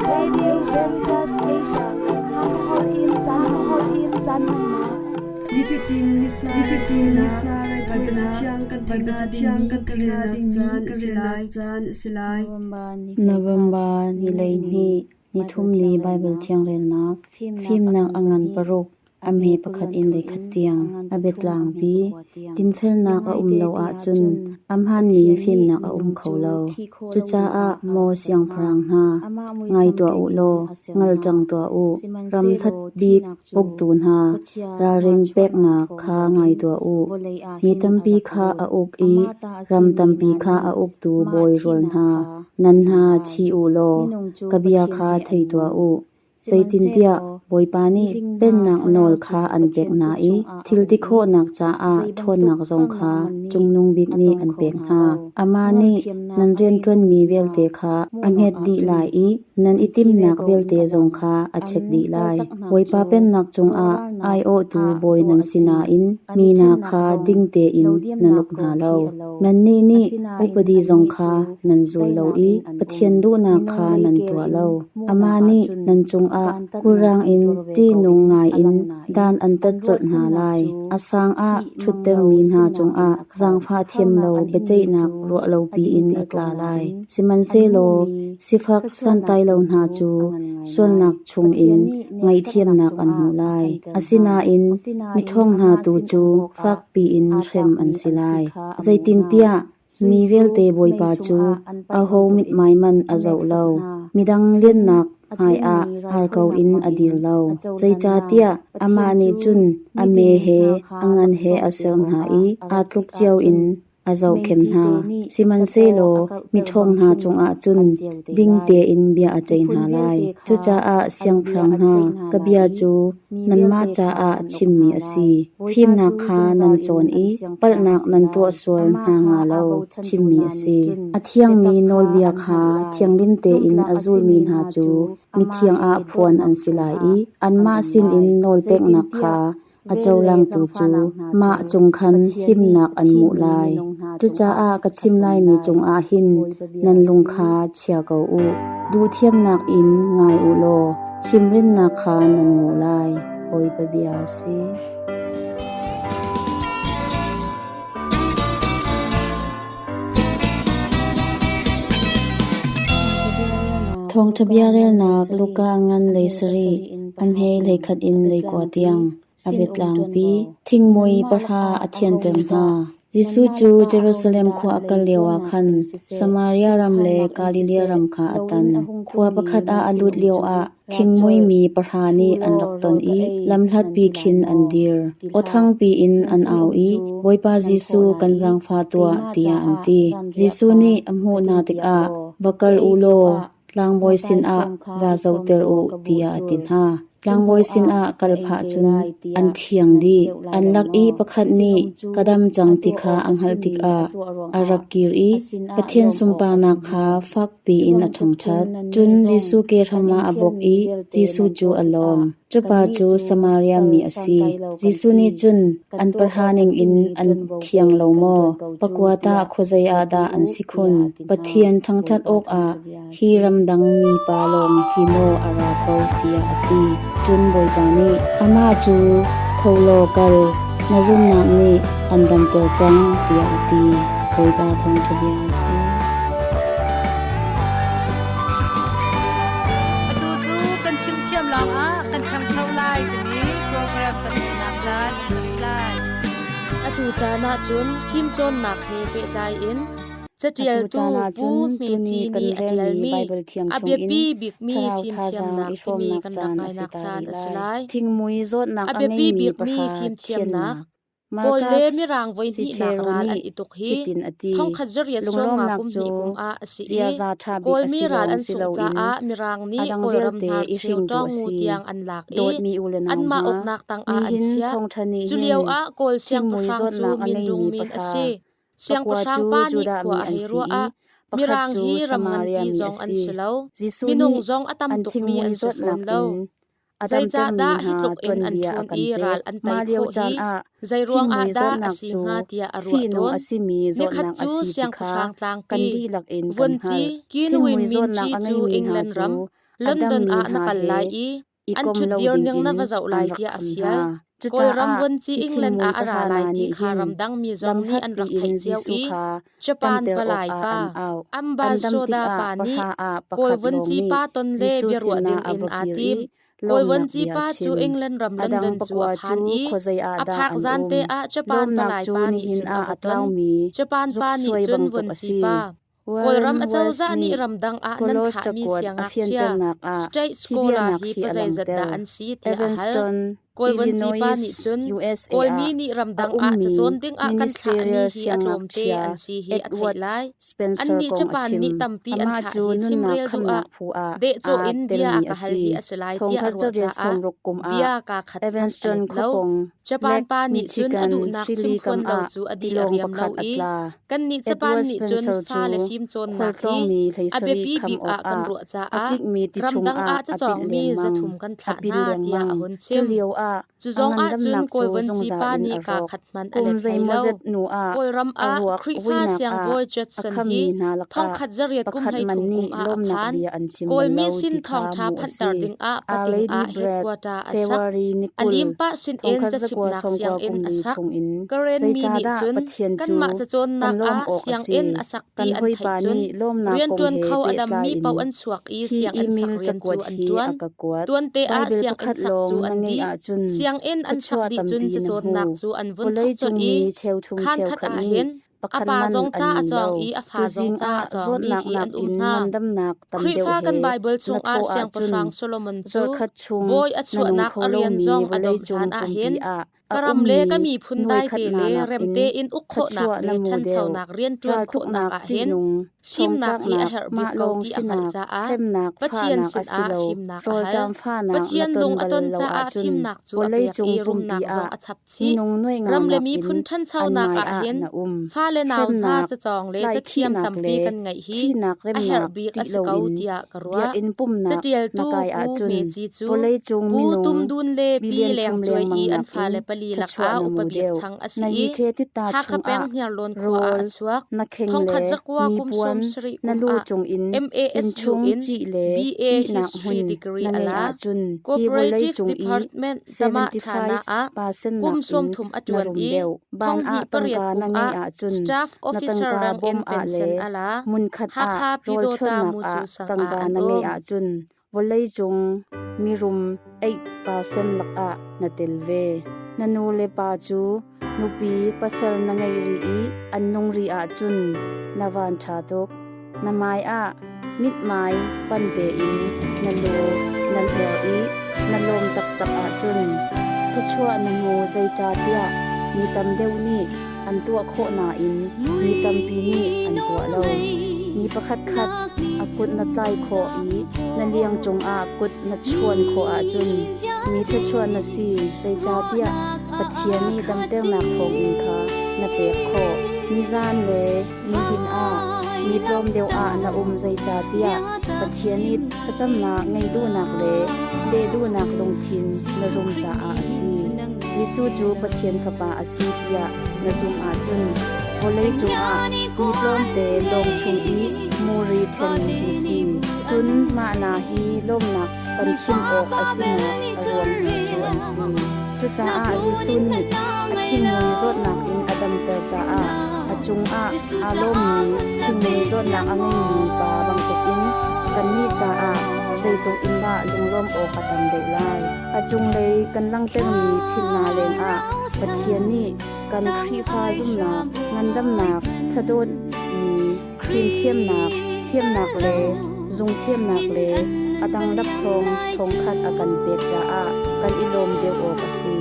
Radio Veritas Asia Hakha holh in caan holh in caan hmannak. Nifatin Missa Nifatin Missa Baibal Cathiang kan Baibal Cathiang kan relnak caan a si lai. Caan a si lai. November ni 12 ni thum ni Baibal Thiang relnak fimnak a ngan paruk a hme pakhat in leikhat tiang a biatlangpi dinfelnak a um lo ahcun a hmaanmi fimnak a um kho lo. Cucaah maw siangpahrang hna, ngai tuah u law ngal cang tuah u. Ram hlat bik uktu hna, ralring peknak kha ngai tuah u. Mi tampi kha a uk i ram tampi kha a uktu bawi rual hna, nan hna chi u law ka bia kha thei tuah u. Zeitintiah Bawipa nih pennak nawl kha an pek hna i thil ti khawhnak caah ṭhawnnak zong kha Cungnung Bik nih an pek hna. Amah nih nan rianṭuanmi vialte kha a hnget dih lai i nan i timhnak vialte zong kha a check dih lai. Bawipa pennak cungah aiawhtu bawi nan si nain mi hna kha ding tein nan uk hna lo. Nannih nih upadi zong kha nan zul lo i Pathian duhnak kha nan tuah lo. Amah nih nan cungah khulrang in ṭihnung ngaiin dan an tat colh hna lai. A sang ah ṭhuttermi hna cungah zaangfah thiam lo biaceihnak ruah lopi in a tla lai. Sihmanhsehlaw sifak santlailo hna cu sualnak chungin ngaihthiamnak an hmu lai. Asinain miṭhawng hna tu cu fakpi in hrem an si lai. Zeitintiah mi vialte Bawipa cu aho mithmai hmanh a zoh lo. Midang lianhnak hmaiah har ko in a dir lo. Zeicahtiah amah nih cun a me he a ngan he a ser hna i aa tluk cio in a zohkhenh hna. Sihmanhsehlaw miṭhawng hna cungah cun ding tein bia a ceih hna lai. Cucaah siangpahrang hna, ka bia cu nanmah caah chimmi a si. Fimnak kha nan cawn i palhnak nan tuah sual hna hnga lo chimmi a si. A thiangmi nawlbia kha thianghlim tein a zulmi hna cu mithiang ah phuan an si lai i anmah sinin nawlpeknak kha a cohlangtu cu mah cung khan himnak an hmuh lai. Cucaah ka chim laimi cungah hin nan lung kha chia ko u. Duhthiamnak in ngai u law chimrinnak kha nan nguh lai. Bawipa bia a si. Thawngṭha bia relnak Luka ngan lei sarih, a hme hleikhat in leikua tiang. A biatlangpi thingmui pahra a thianter hna. Jesuh cu Jerusalem khua a kal lioah khan Samaria ram le Galilee ram kha a tan. Khua pakhat ah a lut lioah thingmui mi pahra nih an rak ton i lamhlatpi khin an dir. Aw thangpi in an au i, Bawipa Jesuh, kan zaangfah tuah, tiah an ti. Jesuh nih a hmuh hna tikah, Va kal u law tlangbawi sinah vaa zohter u, tiah a ti hna. Tlangbawi sinah kal phah cun an thiang dih. An lak i pakhat nih ka dam cang ti kha a hngalh tikah a rak kir i Pathian sunparnak kha fakpi in a thangṭhat. Cun Jesuh kehram ah a bawk i Jesuh cu a lawm. Cu pa cu Samaria mi a si. Jesuh nih cun, An pahra ningin an thiang lo maw? Pakua tah khuazei ah dah an si khun? Pathian thangṭhat awkah hi ramdang mipa lawng hi maw a ra ko tiah a ti. Cun Bawipa nih, Amah cu tho law kal, na zumhnak nih an damter cang, tiah a ti. Bawipa thawngṭha bia a si. Atu cu kan chimthiam lawngah kan ṭhangcho lai timi program kan ngeihnak caan a si rih lai. Atu caan ahcun fimcawnnak he pehtlai in Atu caṭialtu caan Pu ahcun Hme tuni Ci kan nih a relmi ṭialmi Baibal Thiang a chungin biapi bikmi thlarau thazaang fimthiamnak i timi hrawmnak kan rak caan a si ngainak ta caan rih a si lai. lai. Thingmui zawtnak A a biapi ngeimi bikmi pahra fimthiamnak thiannak. Kawl le Marcus Mirang voihnihnak Cicero ral an nih i tuk hi hitin a ti: thongkhat zariat sawmnga Lunglawmnak kum cu hnih kum ah a si i ziaza ṭha bik a Kawlmi si ral lawng an si sungh loin caah Mirang a nih dang Kawlram vialte i hnarcheu hringtu a ṭawngu si. tiang an lak i Dawtmi u le nau anmah hna, uknak tangah an nihin chiah. thawngṭha nih Cu lio hin ah Kawl thingmui siangpahrang cu zawtnak a Mindung ngeimi min a pahra, si. pakua Siangpahrang cu pa nih Judah khua mi a an hei si ruah i ah pakhat Mirang cu hi ram Samaria nganpi mi a zong an si. si lo. Jesuh Minung nih zong a tam an tukmi thingmui an si fawn zawtnak lo. in a damtermi Zeicahdah hi hna tluk in an tuanbia a ṭhawn kan i pek. ral an tei Mah lio khawh caan hi ah zeiruang ah thingmui dah a zawtnak si cu hnga tiah a ruah fihnung tawn. a simi Nikhat zawtnak a cu si ti kha siangpahrang kan tlangpi dihlak in kan vuanci hngalh. Kinwin Thingmui Minci zawtnak a cu ngeimi hna England cu ram a London dammi ah na hna kal he lai i i an kom lo ṭhutdir ning dingin na va zoh an lai rak tiah a kham fial. hna. Kawlram Cucaah vuanci hi England thingmui ah a ra pahra lai hna ti nih kha hin ramdangmi zong nih an lamhlatpi rak in theih cio Jesuh i kha Japan damter palai awkah pa an auh. An dam Ambassador tikah pa nih pahra ah Kawl pakhat lawng vuanci nih pa ton le Jesuh biaruah sinah a dingin va aa kir tim. i Kawl lawmnak vuanci bia a pa cu chim. England ram A dang London cu a pakua phan cu i khuazei ah a dah phak an zan um? te ah Japan Lawmnak palai cu pa nih nihin cun a ah va a ton. tlaumi Japan pa nih zuksuai cun bantuk a vuanci si. pa Kawlram Warren acozah Wells nih nih ramdang ah nan Kolos thlahmi cakuat a siangngakchia fianternak ah state hi scholar bianak hi hi a pazeizat dah langhter. an si tiah a hal. Evanston, Kawl vuanci pa Illinois, nih cun USA Kawlmi ah nih a ramdang ah ummi cacawn dingah kan thlahmi ministerial hi a tlawmte siangngakchia an si hi a theih Edward lai. Spencer Annih kong a Japan chim. nih tampi an Amah thlah cu hi nunnak chimrel duh ah khamnak phu ah dehcawh aa in bia a telmi ka a hal si. hi a si lai tiah a Thongkhat ruah zariat caah sawmruk kum ah bia kaa khat hmanh a Evanston let lo. khuapawng Japan Lake pa nih cun a Michigan duhnak rili chimkhuan kam lo ah cu a di a tilawng riam lo pakhat a i tla. kannih Japan Edward nih cun Spencer cu fale fimcawnnak hi khualtlawngmi a hleisarih biapi kham bik ah kan awkah ruah a caah kikmi ti ramdang chungah ah a pil cacawngmi lengmang. zathum kan A thlah pil hna tiah a lengmang. hun Cu chim. lioah Cu a zong ahcun ngandamnak cu Kawl vuanci zungzal pa in nih a kaa rawk. khat hmanh a Kum let hlei lo. zeimawzet hnu ah Kawlram a ah ruak Khrihfa vuinak ah siangbawi a Judson hi khammi hna lakah thongkhat zariat kum pakhat hlei man thum nih kum ah a lawmnak phan. bia an chim bal Kawlmi lo sin ti kha thawngṭha hmuh a phanhter si. dingah Our pating Lady ah Bread, headquarter a sak. February ni A 20, lim pah sinin thongkhat zakua cachimhnak sawmkua sianginn kum a li sak. chungin Karen mi nih zeicahdah cun Pathian cu kanmah kan cacawnnak lawm ah awk a si. sianginn a sak Kan ti an theih hawipa cun nih lawmnak kong rianṭuan he kho a pehtlai dammi in paoh an chuak i hi sianginn sak email rian cu cakuat an hi a ṭuan. ka kuat. Tuante ah Baibal sianginn pakhat sak lawng cu na an ngeih dih. ahcun Sianginn an sak thluachuah dih cun tampi na cacawnnak hmu. cu an vun thawk colh Vawleicung i mi cheuthum khaan khat cheukhat ah nih hin a pakhat pa man zong an ca a ngei cawng lo. i a fa zong Tuzing ca ah a cawngmi zawtnak hi an um nakin hna. ngandamnak tam deuh Khrihfa kan he Baibal na chungah thawh ahcun Siangpahrang Solomon cu zarhkhat chung bawi a na nung chuahnak kho a rian lomi zong a dawmh vawleicung hlan ah pumpi hin ah a ka ram le ummi ka miphun nuaikhat daite hna le nakin remte in uk khawhnak thluachuah le na mu deuh. ṭhanchonak rianṭuan khawhnak Raltuknak ah hin ṭihnung, fimnak hi a thongtlaknak, herh bik mah ko lawng ti a hngalh sinak, caah hremnak, Pathian fahnak sinah asilo, fimnak a hal. rawlṭam fahnak na Pathian ton lung a bal ton lo caah ahcun fimnak cu a pek vawleicung i pumpi rumnak zong ah a chap chih. minung nuai nga Ram le nakin miphun an ṭhanchonak hmai ah ah hin na um. fale nau hna Hremnak, cacawng le cathiam tlaihkhihnak tampi le kan ngeih hi thihnak a herh remnak bik a ṭih si ko loin tiah ka ruah. biakinn pumhnak na Caṭialtu kai Pu ahcun Hme Ci cu vawleicung Pu minung Tum Dun le Pi billion Leng thum Cuai lengmang i an nakin fale pali thluachuah lakah na mu upa bik deuh. chang a si Na i UK tita Hakha chungah peng Hniarlawn khua ah a rawl chuak. na kheng Thongkhat le zakua kum hnipuan 70 na kum lu ah cungin MASU innchung in cih le BA ihnak History hmun degree na a ngeih la. ahcun hi Cooperative vawleicung i Department Tama Thana ah 75% kum nakin 30 a na ṭuan rum i deuh. Ban thonghnih ah pariat tangka kum na ngeih ah ahcun Staff na Officer tangka rang in bawm ah le pension a la. hmunkhat ah Hakha Pyidawta rawlchuannak Mucu ah sang ah tangka an na ngeih um. ahcun vawleicung mirum 8% lakah na tel ve. Na nu le pa cu nupi pasal na ngeih rih i an nung rih ahcun na van ṭha tuk. Na hmai ah mithmai pan tein na lu na hler i na lawm taktak ahcun thluachuah na hmu zeicahtiah mi tam deuh nih an tuah khawh nain mi tampi nih an tuah lo. Mi pakhatkhat a kut na tlai khawh i na liang cungah kut na chuan khawh ahcun mi thluachuah na si zeicahtiah Pathian nih damternak thawngin kha na pek khawh. Nizan le nihin ah mi tlawm deuh ah na um zeicahtiah Pathian nih thlacamnak ngei duhnak le leh duhnak lungthin na zum caah a si. Jesuh cu Pathian Fapa a si tiah na zumh ahcun vawleicung ah mi tlawmte lawng chung i muri ṭhen na si. Cun mah hna hi lawmnak kan chim awk a sinak a ruang hna cu an si. Cucaah Jesuh nih a thinghmui zawtnak in a damter caah a cungah aa lawmmi thinghmui zawtnak a ngeimi pa bantukin kannih caah zeitluk in dah lunglawmh awk a tam deuh lai. A cunglei kan langhtermi thil hna lengah Pathian nih kan Khrihfa zumhnak, ngandamnak, thadawtmi, fimthiamnak, thiamnak le zungthiamnak le a dang laksawng thongkhat a kan pek caah kan i lawm deuh awk a si.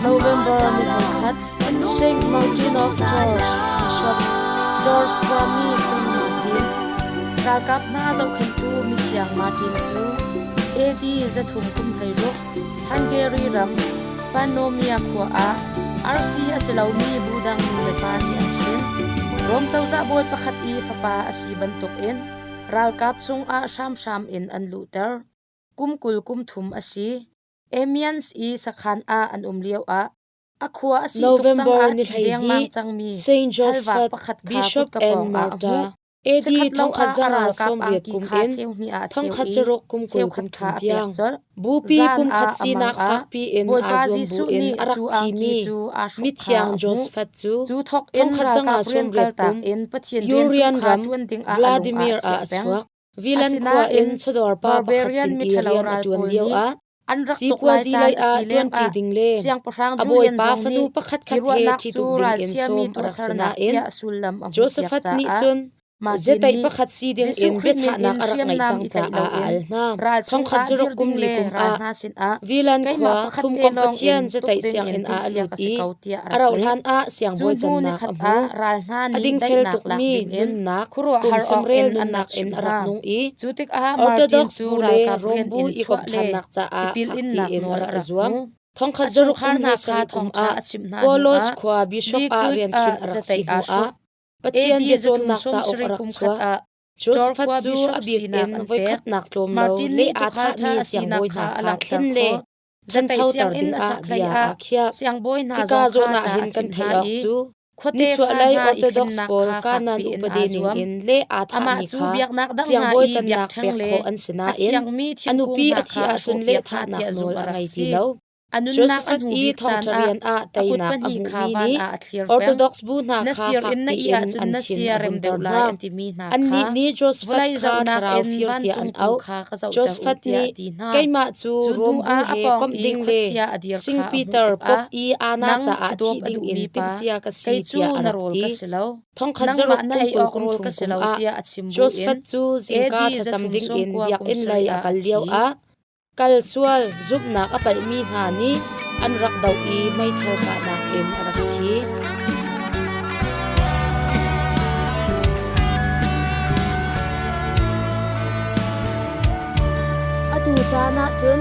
November ni 21, Saint Martin of Tours, Bishop, Tours khuami Saint Martin, ralkap hna zohkhenhtu mithiang Martin cu AD 336, Hungary ram Pannonia khua ah RC a si lomi bu dang nu le pa nih an hrin. Rom cozah bawi pakhat i fapa a si bantukin ralkap chungah hramhram in an luhter. Kum 20 kum thum a si. Amiens i sakhan ah an um lioah a khua a si tuk cang November ah ni thi dengmang 12 cangmi Saint halvak Josephat, pakhat kha Bishop kutka and pawngah a Martha, hmuh. AD Chikkhat lo thongkhat ah a zanga ralkap 80 angki kum kha in cheu hnih ah a cheu thongkhat i zaruk kum 20 cheukhat kum kha thum a pek tiang colh. bupi Zan pumkhat ah a mang sinak ah fakpi in aa Bawipa zuam Jesuh buin nih a rak cu angki thimi cu aa hruk kha mithiang a hmuh. Josephat cu Cu thawk in thongkhat zanga ralkap rian 80 kaltak kum in Pathian rian tu Urian kha ram ṭuan dingah a lung ah a Vladimir ah chiah a peng. chuak. Vilan khua in Asinain chawdawr pa pakhat barbarian sin i miṭhalo rian a ral ṭuan pawl nih lioah an rak tuk lai sipuazi caan lei a ah si ṭuanṭi lengah ding le siangpahrang a Julian bawipa zong fanu nih hi pakhatkhat he ruahnak cu ṭhitum ding in ralchiami sawm a rak si tuahsernak nain tiah sullam a hmuhpiak Josaphat nih caah cun Martin zeitaih nih pakhat si ding Jesuh in Khrih min in biachahnak a rak ngeih hriamnam cang i tlaih caah a loin al hna. ral Thongkhat chungah zaruk dir kum ding li le kum ral ah hna sinah Vilan keimah khua pakhat te thumkomh lawng Pathian in tuk zeitaih ding in sianginn ah a timhcia lut ka si i ko tiah a a rak rauh leh. hlan ah Cu siangbawi hnu cannak nikhat a ah hmu. ral hna A nih dingfel daihnak lak tukmi dingin nunnak, khuaruahhar awk pumsemrel in an rak nunnak in chimh a rak hna. nung i Cu tikah Martin Orthodox cu bu le ralkap Rom rian bu in i chuah komh le ṭhannak caah tipil fakpi innak in a nawl rak a i rak zuam. hmu. Thongkhat A zaruk chungkhar kum hna kha 27 kum thawngṭha ah a chimh hna Polos hnuah khua bishop ah Likud rian ah khinh a rak si zateih aa hnuah hruk. Pathian AD biacawnnak cauk a 370 rak kum khat chuah. ah Tor Josaphat khua cu bishop a bik sinak in an pek. voikhatnak tlawm lo Martin le nih aa tuukhal ṭha thahmi a sinak siangbawi kha hna a kha langhter thlen le khawh. Zateih ṭhanchoter sianginn a dingah sak bia hleiah aa khiah. siangbawi hna Hika zong kha zawn ah ca hin a kan chimh theih hna awk i cu khuate nisuah fa lei hna i Orthodox thlennak pawl kha Kanan fakpi in upadi aa zuam. ningin le aa Amah thahmi cu kha biaknak dang hna siangbawi i cannak biakṭheng pek le khawh an si a nain thiangmi a thingkung nupi hna a kha thih a ahcun hrawhpiak hna lehthahnak tiah nawl zumh a a rak ngei ti si. lo. A nunnak a Josaphat hnu i bik caan thawngṭha ah rian ah a kut teinak a pahnih kha hmuhmi van nih ah a thlir peng. Orthodox bu hna Na kha sir in na fakpi i in ahcun an na thin sia a rem hunter deuh lai hna. a timi hna Annih kha nih Josaphat vawlei kha zohnak thlarau in fir tiah an vancung tu auh. kha ka zohter u Josaphat tiah a nih ti hna. keimah cu Cu Rom bu hnuah a he pawng komh i ding le khuachia a dir Sing kha a hmuh Peter tikah Pope i ana nang caah thudawp thih a ding in duhmi pa, timhcia ka si kei cu tiah a na rak rawl ti. ka si lo. Thongkhat Nangmah zaruk na kum ei 20 awk kum rawl thum ka si kum lo ah tiah a chim buin Josaphat cu zingka AD thlacam ding in 390 kum biakinn lei sarih a ah a kal thi. lioah kal sual zumhnak a palhmi hna nih an rak doh i meithal kahnak in a rak thi. Atu caan ahcun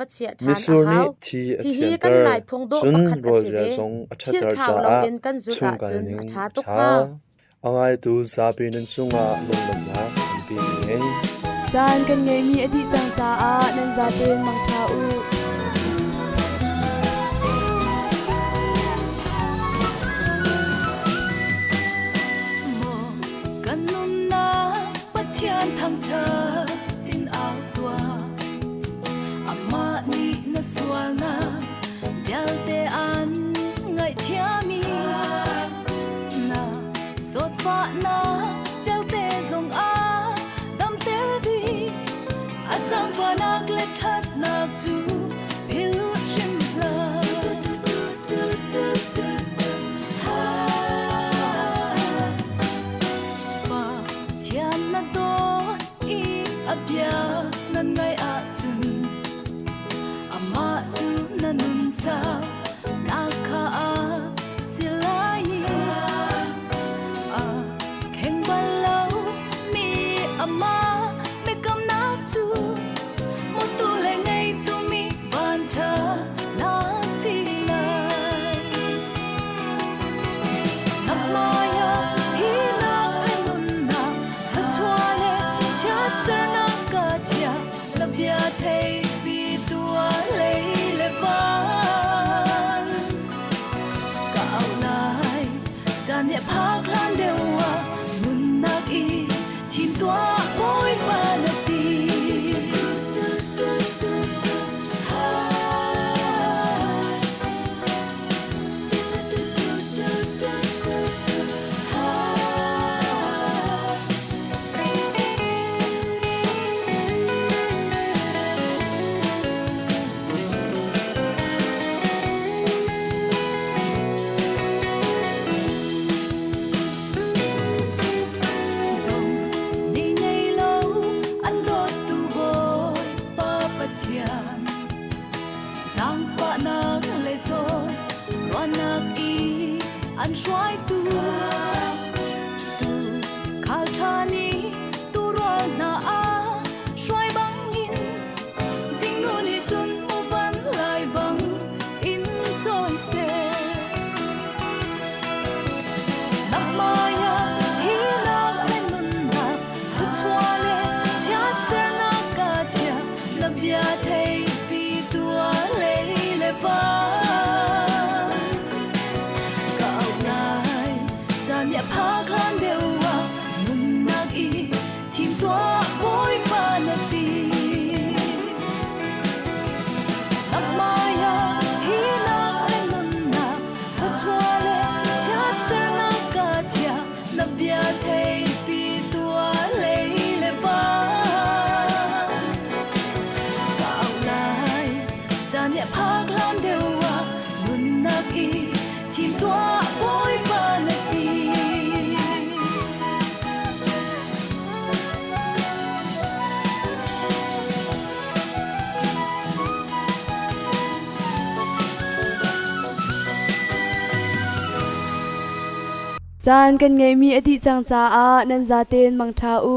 va chiah ṭhan a Mitsur nih hau. thi a Hihi kan thianter, Lai phung dawh cun pakhat a si rawlrial ve. zong a ṭhatter Philhthlau caah loin kan zulh chungkal ahcun a ning ṭha a tuk ṭha. hnga. A ngaitu zapi nan cungah lunglawmhnak tampi ka ngei. Caan kan ngeihmi a dih cang caah nan zaten mangṭha u. Maw kan nunnak Pathian thangṭhat in au tuah. Amah nih na sualnak vialte an ngaihthiam i na zawtfahnak vialte zong a damter dih. A zaangfahnak le ṭhatnak cu philh hrim hlah. Pathian na dawt i a bia nan ngaih ahcun. Caan nih phak hlan deuh ah nunnak i thim tuah Bawipa na ti. Ni ngei lo an dawttu Bawipa Pathian zaangfahnak le zawn ruahnak i an hruaitu tu khal ṭha nih tuurual hna a hruai bangin zingnu nih cun muvan lai bang in cawi seh. Na hmaiah thihnak le nunnak thluachuah le chiatsernak ka chiah na bia theihpi tuah lei le van. Ka auh lai caan nih a phak hlan deuh ah nunnak i thim tuah Bawipa na ti. Na hmaiah thihnak le nunnak thluachuah le chiatsernak ka chiah na bia theihpi tuah lei le van. Ka auh lai caan nih a phak hlan deuh ah nunnak i thim tuah Bawipa na ti. Caan kan ngeihmi a dih cang caah nan zaten mangṭha u.